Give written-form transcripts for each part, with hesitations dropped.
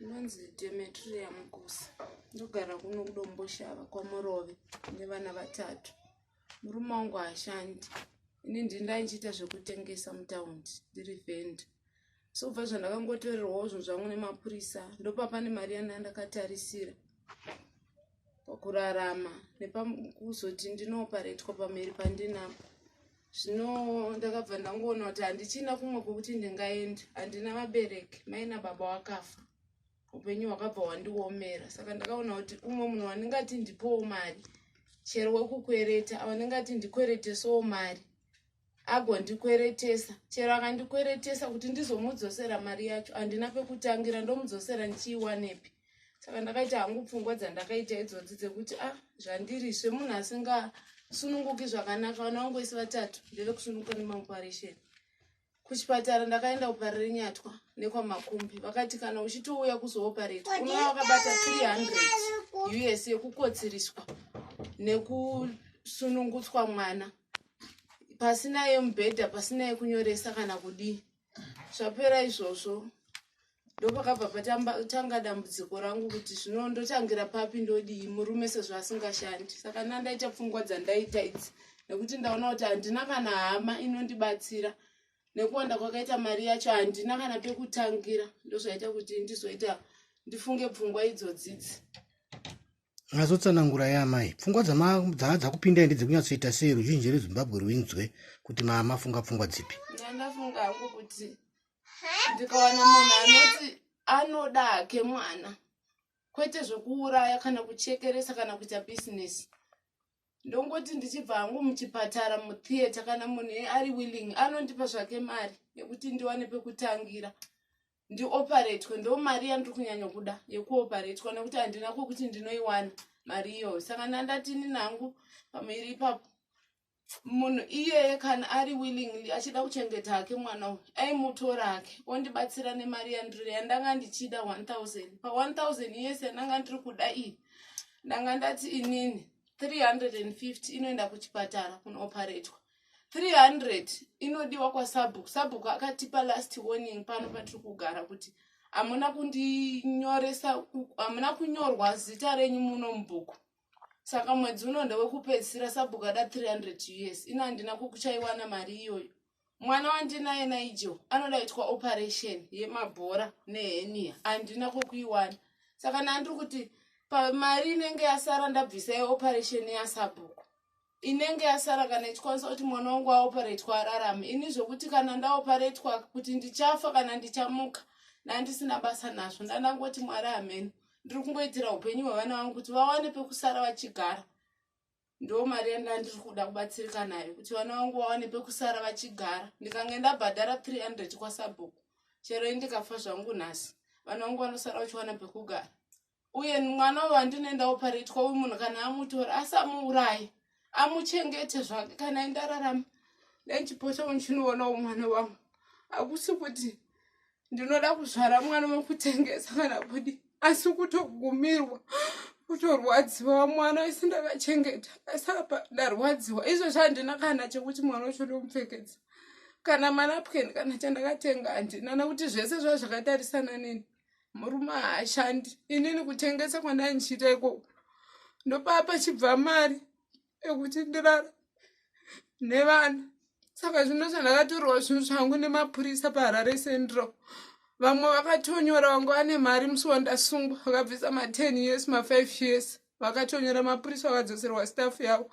Ndinonzi Demetria Mukusi, ndogara kuno kuDomboshava kwaMurove nevana vatatu. Murume wangu haashandi, ini ndini ndaichiita zvekutengesa mutaundi ndiri vhenda. So kubva zvandakangotorerwawo zvinhu zvangu nemapurisa ndopa pane mari yandandakatarisira pakurarama nepakuzoti ndinooparetwa pamhiri pandinapo. Zvino ndakabva ndangoona kuti handichina kumwe kwekuti ndingaenda, handina vabereki, mai nababa wakafa, upenyu hwakabva hwandiomera. Saka ndakaona kuti umwe munhu wandingati ndipowo mari chero wekukwereta, wandingati ndikweretesowo mari agondikweretesa, chero akandikweretesa kuti ndizomudzosera mari yacho handina pekutangira, ndomudzosera ndichiiwanepi? Saka ndakaita hangu pfungwa dzandakaita idzodzi dzekuti a ah, zvandiri semunhu asingasununguki zvakanaka, vana vangu vese vatatu ndevekusununguka nemaoperation. Kuchipatara ndakaenda kuParirenyatwa nekwaMakumbi, vakati kana uchitouya kuzooparetwa unova wakabata 300 US yekukotsiriswa nekusunungutswa mwana, pasina yemubhedha, pasina yekunyoresa kana kudii. Zvapera izvozvo ndopakabva patanga dambudziko rangu kuti zvino ndotangira papi, ndodii, murume sezvo asingashandi. Saka nandaita pfungwa dzandaita idzi nekuti ndaona kuti handina kana hama inondibatsira, nekuwanda kwakaita mari yacho handina kana pekutangira. Ndozvaita kuti ndizoita ndifunge pfungwa idzodzidzi. Nyatsotsanaangura yaamai, pfungwa dzaa dzakupindai ndedzekunyatsoita sei ruzhinji rweZimbabwe rwinzwe kuti mafunga pfungwa dzipi? Ndandafunga hangu kuti ndikawana munhu anoti anoda hake mwana, kwete zvekuuraya kana kuchekeresa kana kuita bhizinesi, ndongoti ndichibva hangu muchipatara mutheatre, kana munhu ari willing anondipa zvake mari yekuti ndiwane pekutangira ndioparetwe. Ndo mari yandiri kunyanya kuda yekuoparetwa, nekuti handina kwekuti ndinoiwana mari iyoyo. Saka ndandatini nangu pamiri ipapo, munhu iyeye kana ari willingly achida kuchengeta hake mwana uyu, aimutora hake ondibatsira nemari yandiri yandanga ndichida 1000. Pa1000 yese yandanga ndiri kuda iyi, ndanga ndati inini 350 inoenda kuchipatara kunooparetwa, 300 inodiwa kwasabhuku. Sabhuku akatipa last warning pano patiri kugara kuti hamuna kundinyoresa, hamuna kunyorwa zita renyu muno mubhuku, saka mwedzi uno ndewekupedzisira. Sabhuku ada 300 US, ino handina kukuchaiwana mari iyoyo. Mwana wandinaye Nigel anoda kuitwa operation yemabhora nehernia, handina kwokuiwana. Saka ndandiri kuti pamari inenge yasara ndabvisa yeoperation yasabhuku, inenge yasara kana ichikwanisa kuti mwana wangu aoparetwa ararame. Ini zvokuti kana ndaoparetwa kuti ndichafa kana ndichamuka ndandisina basa nazvo. Ndandangoti Mwari amene, ndiri kungoitira upenyu hwevana vangu kuti vawane pekusara vachigara. Ndo mari yanda ndiri kuda kubatsirika nayo kuti vana vangu vawane pekusara vachigara. Ndikange ndabhadhara 300 kwasabhuku, chero indikafa zvangu nhasi, vana vangu vanosara vachiwana pekugara. Uye mwana uyu wandinoenda oparetwa uyu, munhu kana amutora asamuuraye, amuchengete zvake. Kana indararama ndendichipotawo ndichinoonawo mwana wangu. Hakusi kuti ndinoda kuzvara mwana wekutengesa kana kudi, asi kutogumirwa, kutorwadziwa mwana isi ndakachengeta, asi apa ndarwadziwa. Izvozvo handina kana chekuti mwana wacho ndomupfekedza, kana manapukeni, kana chandakatenga handina, nekuti zvese zvaa zvakatarisana neni. Murume haashandi, inini kutengesa kwandai ndichiita ikoko ndopaa pachibva mari yekuti ndirara nevana. Saka zvino zvandakatorwa zvinhu zvangu nemapurisa paHarare Central, vamwe vakatonyora, vanga vane mari musi wandasungwa, vakabvisa ma10 years, ma5 years, vakatonyora. Mapurisa vakadzoserwa stuff yavo,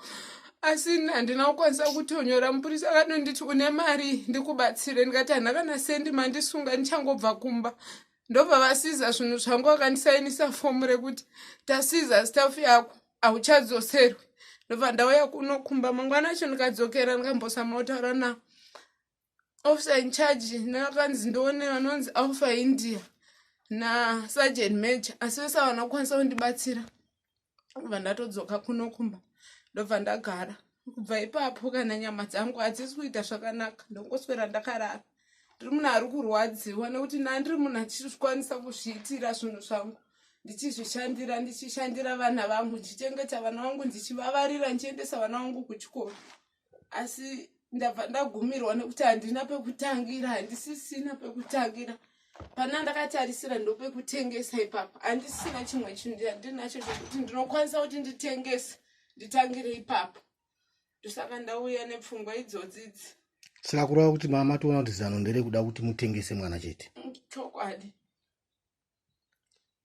asi handina kukwanisa kutonyora. Mupurisa akatonditi, "Une mari ndikubatsire?" Ndikati, "Handina kana sendi, mandisunga ndichangobva kumba." Ndobva vasiza zvinhu zvangu, vakandisainisa fomu rekuti tasiza stuff yako, hauchadzoserwi. Ndobva ndauya kuno kumba. Mangwana acho ndikadzokera, ndikambozama kutaura na officer in charge, nakanzi ndione vanonzi Alpha India nasergeant major, asi vese havana kukwanisa kundibatsira. Kubva ndatodzoka kuno kumba, ndobva ndagara. Kubva ipapo kana nyama dzangu hadzisi kuita zvakanaka, ndongoswera ndakarara. Ndiri munhu ari kurwadziwa nekuti ndandiri munhu achizvikwanisa kuzviitira zvinhu zvangu, ndichizvishandira, ndichishandira vana vangu, ndichichengeta vana vangu, ndichivavarira, ndichiendesa vana vangu kuchikoro, asi ndabva ndagumirwa nekuti handina pekutangira, handisisina pekutangira. Pana ndakatarisira ndopekutengesa ipapo, handisina chimwe chinhu chandinacho chekuti ndinokwanisa kuti nditengese nditangire ipapo. Ndosaka ndauya nepfungwa idzodzi idzi. Saka kureva kuti mama toona kuti zano nderekuda kuti mutengese mwana chete? Chokwadi.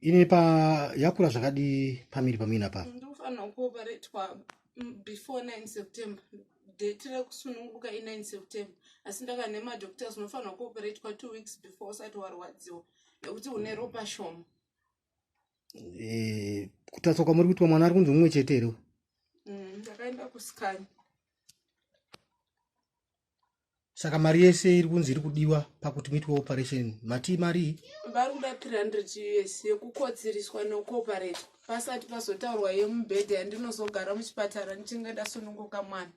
Ine pa yakura zvakadii pamiri pamina pa? Ndinofanira kuoperetwa before 9 September. Date rekusununguka i9 September. Asi ndaka nemadoctors unofanira kuoperetwa 2 weeks before usati warwadziwa nekuti une ropa shoma. E, kutariswa kwamuri kuitwa mwana ari kunzi mumwe chete here? Ndakaenda kuscan. Saka mari yese iri kunzi iri kudiwa pakuti muitwe operation mati marii? Vari kuda 300 US yekukotsiriswa nekuoperetwa pasati pazotaurwa yemubhedha yandinozogara muchipatara ndichinge ndasununguka mwana.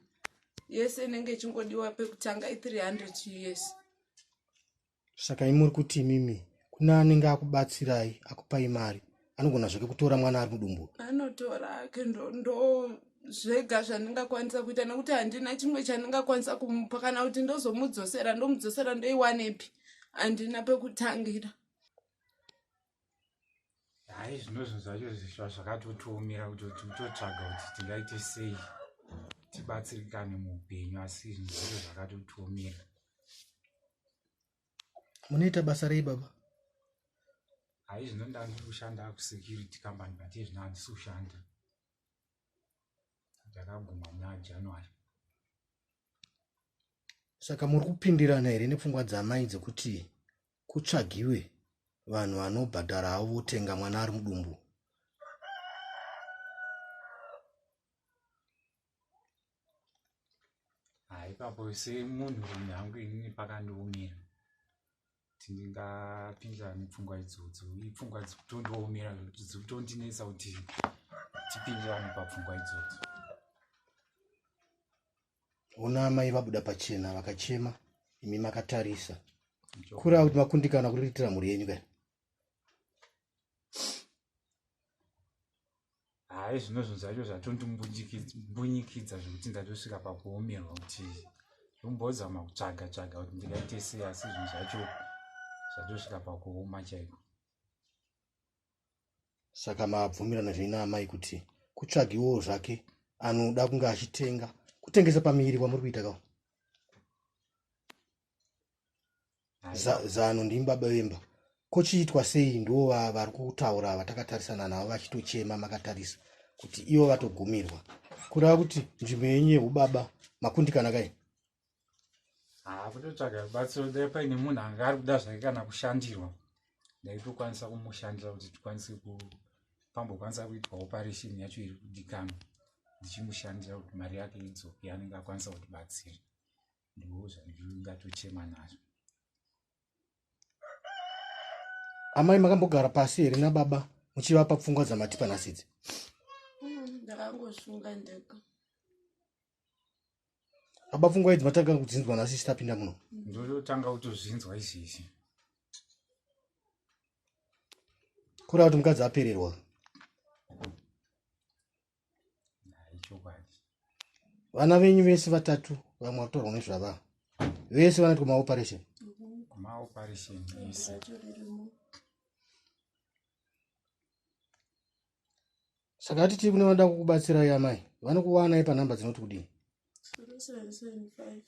Yese inenge ichingodiwa pekutanga i300 US. Saka imi muri kuti imimi kune anenge akubatsirai akupai mari anogona zvake kutora mwana ari mudumbu? Anotora ake, ndo zvega zvandingakwanisa kuita nekuti handina chimwe chandingakwanisa kumupa, kana kuti ndozomudzosera, ndomudzosera ndoiwanepi? Handina pekutangira. Hai, zvino zvinhu zvacho zvakatotiomera kuti totsvaga kuti tingaite sei tibatsirikane muupenyu, asi zvinhu zvacho zvakatotiomera. Munoita basa rei baba? Hai, zvino ndandiri kushanda kusecurity company, but zvino handisi kushanda, ndakaguma muna January. Saka muri kupindirana here nepfungwa dzamai dzekuti kutsvagiwe vanhu vanobhadhara havo votenga mwana ari mudumbu? Hai, ipapo semunhu hangu inini pakandiomera kuti ndingapindira nepfungwa idzodzo. Ipfungwa dzikutondiomera zvekuti dzikutondinetsa kuti tipindirane papfungwa idzodzo. Ona amai vabuda pachena vakachema, imi makatarisa. Kureva kuti makundikana kuriritira mhuri yenyu kai? Hai, zvino zvinhu zvacho zvatondimbunyikidza zvekuti ndatosvika pakuomerwa kuti ndombozama kutsvaga tsvaga kuti ndingaite sei, asi zvinhu zvacho zvatosvika pakuoma chaiko. Saka mabvumirana zvenyu naamai kuti kutsvagiwewo zvake anoda kunge achitenga, kutengesa pamiri kwamuri kuita kawo? Zano ndimi baba vemba, kochiitwa sei? Ndo vari kutaura vatakatarisana navo vachitochema makatarisa kuti ivo vatogumirwa. Kureva kuti nzvimbo yenyu yeubaba makundikana kai? Haa, kutotsvaga rubatsiro. Dai paine munhu anga ari kuda zvake kana kushandirwa, ndaitokwanisa kumushandira kuti tikwanise pambokwanisa kuitwa operation yacho iri kudikanwa, ndichimushandira kuti mari yake idzoke anenge akwanisa kutibatsira. Ndo zvandingatochema nazvo. Amai, makambogara pasi here nababa muchivapa pfungwa dzamatipa nhasi idzi? Ndakangosunga ndega. Baba, pfungwa idzi matanga kudzinzwa nhasi chitapinda muno? Ndototanga kutozvinzwa izvizvi. Kureva kuti mukadzi apererwa? Chokwadi. Vana venyu vese vatatu vamwe vakutorwa nezvava vese vanoitwa maoperation? Maoperation ese. Racho ririmo. Saka atiti kune vanoda kukubatsirai amai, vanokuwanai panhamba dzinoti kudii? 0775.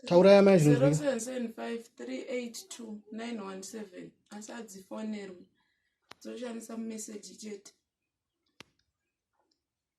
Taurai amai zvinonzwika. 0775 382 917, asi hadzifonerwi, dzoshandisa mumeseji chete.